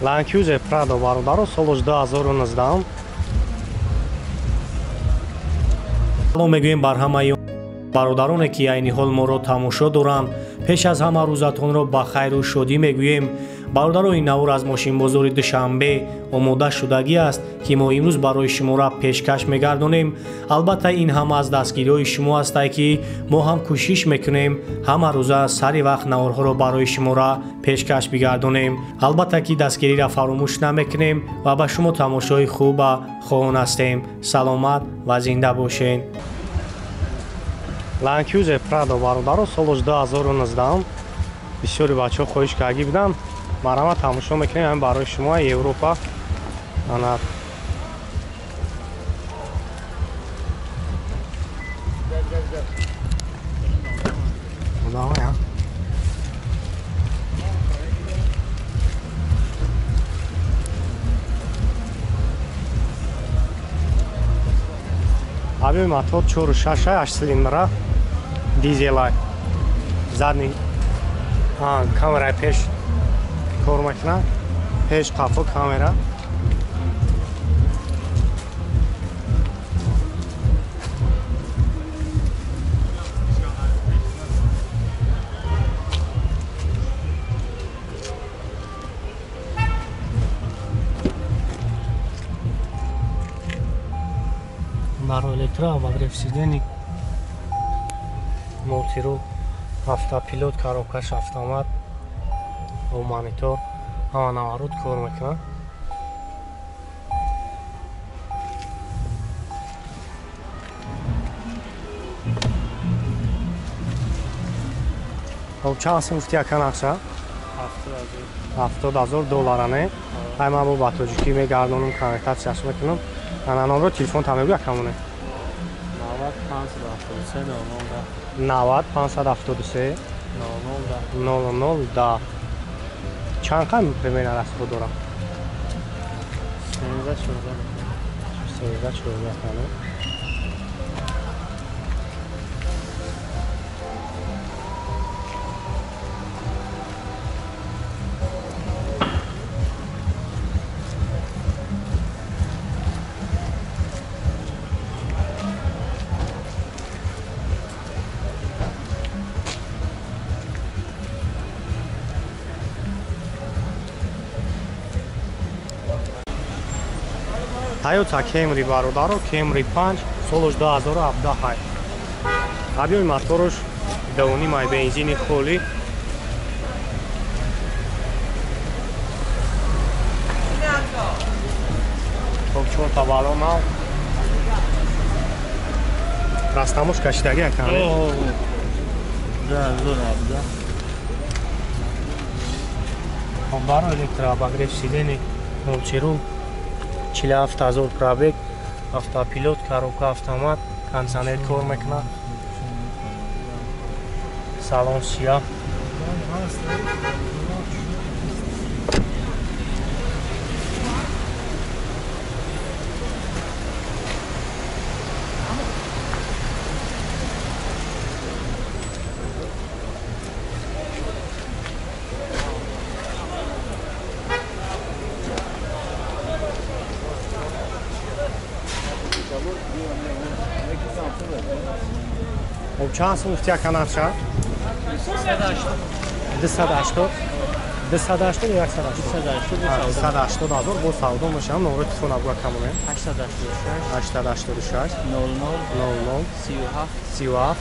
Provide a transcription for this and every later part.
Land Cruiser Prado бародаро, солаш 2019. Салом мегӯем бар ҳамаи бародароне, ки айни ҳол моро тамошо доранд. Пеш аз ҳама рӯзатонро ба хайру шодӣ мегӯем. Бародаро, ин навор аз мошинбозори Душанбе омода шудагӣ аст, ки мо имрӯз барои шуморо пешкаш мегардонем. Албатта, ин ҳама аз дастгириҳои шумо ҳастае, ки мо ҳам кӯшиш мекунем ҳама рӯза сари вақт наворҳоро барои шуморо пешкаш бигардонем. Албатта, ки дастгириро фаромӯш намекунем ва ба шумо тамошои хуба хоҳон ҳастем. Саломат ва зинда бошед. Land Cruiser Prado бародаро, солаш 2019. Бисёри бачаҳо хоҳиш кардагӣ буданд. Марҳамат, тамошо мекунем ҳамин барои шумо Европа. Ана Объёми мотор 4,6, 8 цилиндра, дизелай. Задний камераи пеш кор мекунад, пеш қафо камера. Баро электро, обогрев сидений, мултирул, автопилот, коробкаш автомат, бо монитор, ҳама наворот кор мекунад. Хоб, чанд сум гуфти ака нақша? 70,000 доллара, не? Ай ман бо ба тоҷикӣ мегардонам, конвертатсияш мекунам. Ана номро телефон та мегӯ акамоне? 90 573 90 573 00 00 10. Чанд қам примерно расход дорам? 13 14. 13 14 тана. Toyota Camry бародаро, Camry 5, солаш 2017. Объёми мотораш 2,5 бензини холӣ. Хоб, чорта баллон нав. Растамош кашидагӣ акан? 2017. Хоб, баро электрообогрев сидений, мултирул, 47,000 пробег, автопилот, коробка автомат, кондиционер кор мекунад. Салон сиёҳ. Хоб, чанд сум гуфти ака нақша? 280. 280 ё 180? 280,000 бо савдо мешавам. Номро телефон абгӯ акамоне? 886 886 00 00 37 37 79.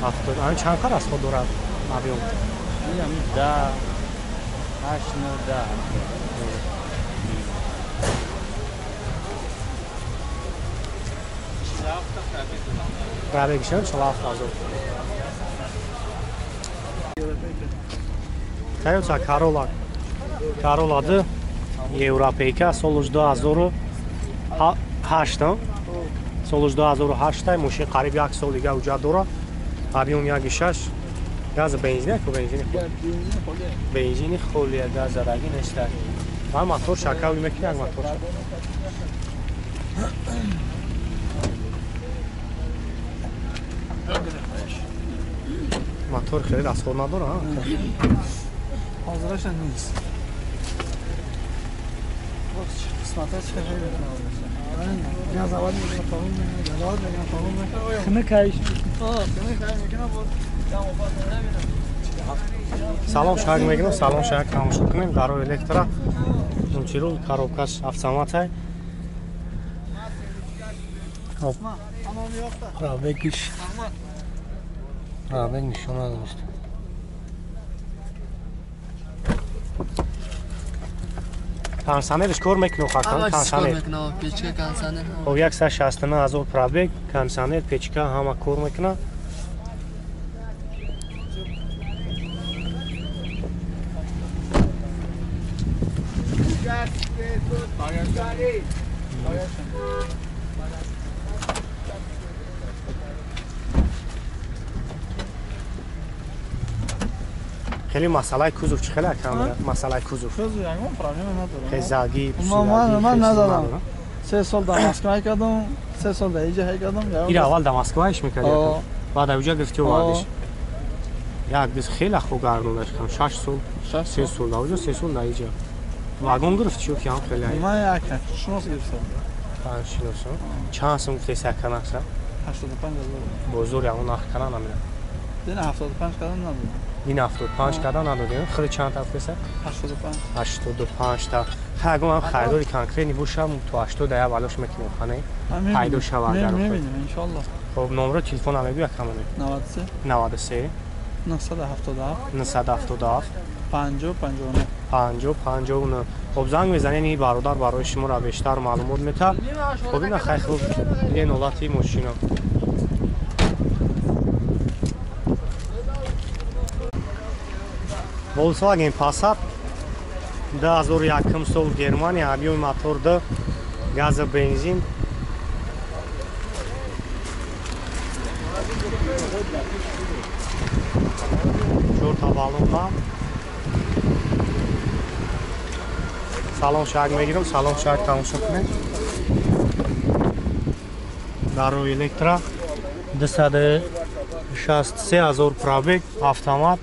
70. Ҳамин чанд қад расход дорад объём? Ин 10 8 9 10. Пробегшон 47,000. Toyota Corolla. Corolla 2 Европейка, солаш 2008. Солаш 2008, мошин қариб як сол дига уҷа дорад. Объём 1,6. Газ бензин ку бензини холӣ? Бензини холия, газ задаги нест. Ҳам мотор шакав мекунад, як мотор. Мотор хеле расход надорад, Ҳозираша нест. قسمتاش خیلی گزاوات میکنه تموم میکنه گزاوات میکنه تموم میکنه خنکایش خنکای میکنه باز салом шаг мегирам салом шаг тамошо кунем даро электро мультирул коробкаш автоматай пробегиш пробег нишон надошт кондиционерш кор мекунад хака кондиционер печка кондиционер хоб 169 ҳазор пробег кондиционер печка ҳама кор мекунад хеле масъалаи кузов чӣ хеле акам масъалаи кузов кузов ягон проблема надорам хезагӣ ман надорам 3 сол дар Москва кардам 3 сол дар иҷа кардам ира аввал дар Москва иш мекардӣ баъд авҷа гирифтӣ овардиш як дис хеле хуб гардондаш кам 6 сол 3 сол дар авҷа 3 сол дар иҷа вагон гирифтӣ чӣ ки ҳам хеле ман як шинос гирифтам шинос чанд сум гуфтӣ саканакса 85 ҳазор бозор ягон нарх кара намерад дин 75 кардан надодам дин 75 кардан надодем худ чанд та гуфтеса 85 85 та ха агар харидори конкретни бошам то 80 я балош мекунем хане пайдо шавад дар мебинем иншоаллоҳ хоб номро телефон ҳам мегӯя камоне 93 93 977 977 50 59 50 59 хоб занг мезанед ин бародар барои шуморо бештар маълумот метаҳад хоб ина хай хуб ин ҳолати мошина Volkswagen Passat 2001 сол Германия объёми мотор 2 газа бензин чорта баллонна салон шаг мегирам салон шаг тамошо кунед дарои электро 263 ҳазор пробег автомат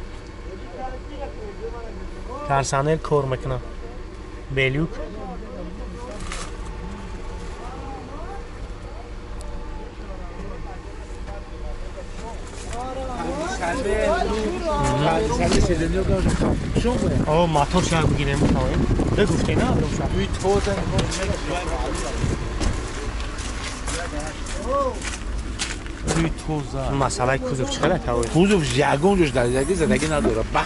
кондиционер кор мекунад белюк о мотор шаг бигирем бигуфте на масъалаи кузов чӣ хеле тавои кузов ягон ҷош дар яги задагӣ надорад ба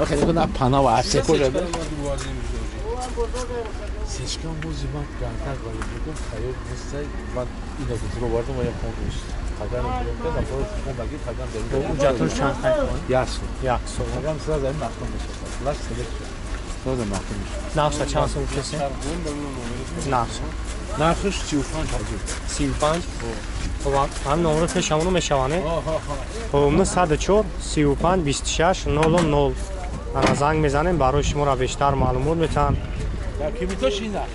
хеле на пана ва асекожа сечкам бози ман гантар вали будум хаёл нестай ман ино гуфтро вардам ва я фондус таган гирифта фондаги таган уҷатош чанд хай як сол як сол таган сразу ин маҳкум мешавад лаш селекция сразу маҳкум мешавад нархша чанд сом кесе нархша нархш 35 ҳазор 35 хоб ҳамин номро пешамоно мешаване хоб 904 35 26 00 ана занг мезанем барои шуморо бештар маълумот метаҳанд кибитош ин нарх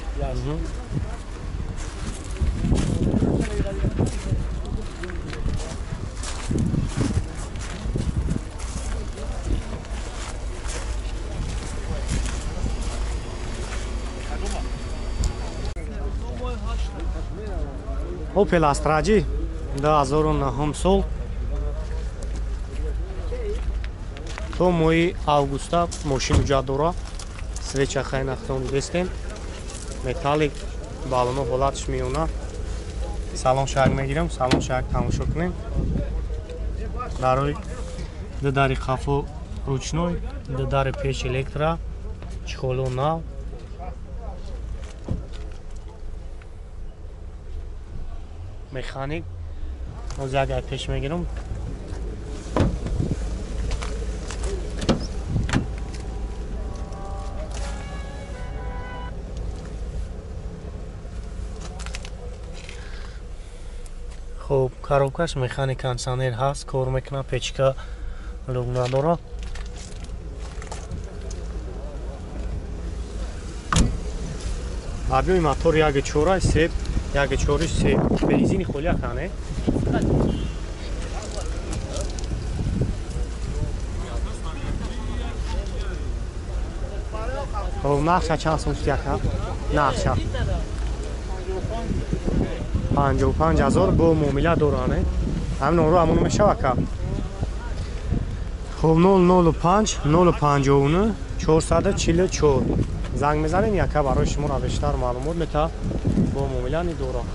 Opel Astra G 2009 сол то моҳи августа мошин ҳуҷҷат дорад свеча хай нахтон дидестем металлик балоно ҳолатш миёна салон шаг мегирам салон шаг тамошо кунем дарои ду дари қафо ручной ду дари пеш электро чехоло нав механик боз як ай пеш мегирам хоб коробкаш механик кондиционер ҳаст кор мекунад печка луг надорад объёми мотор 1.4 се 1.4 се бензини холӣ акане хоб нархша чанд сум шуд яка Нархша 55 000 бо муомила доранд. Ҳамин онро ҳамон мешава ка. Хоб 005 059 444 занг мезанем, яка барои шуморо бештар маълумот мета, бо муомила нидорам.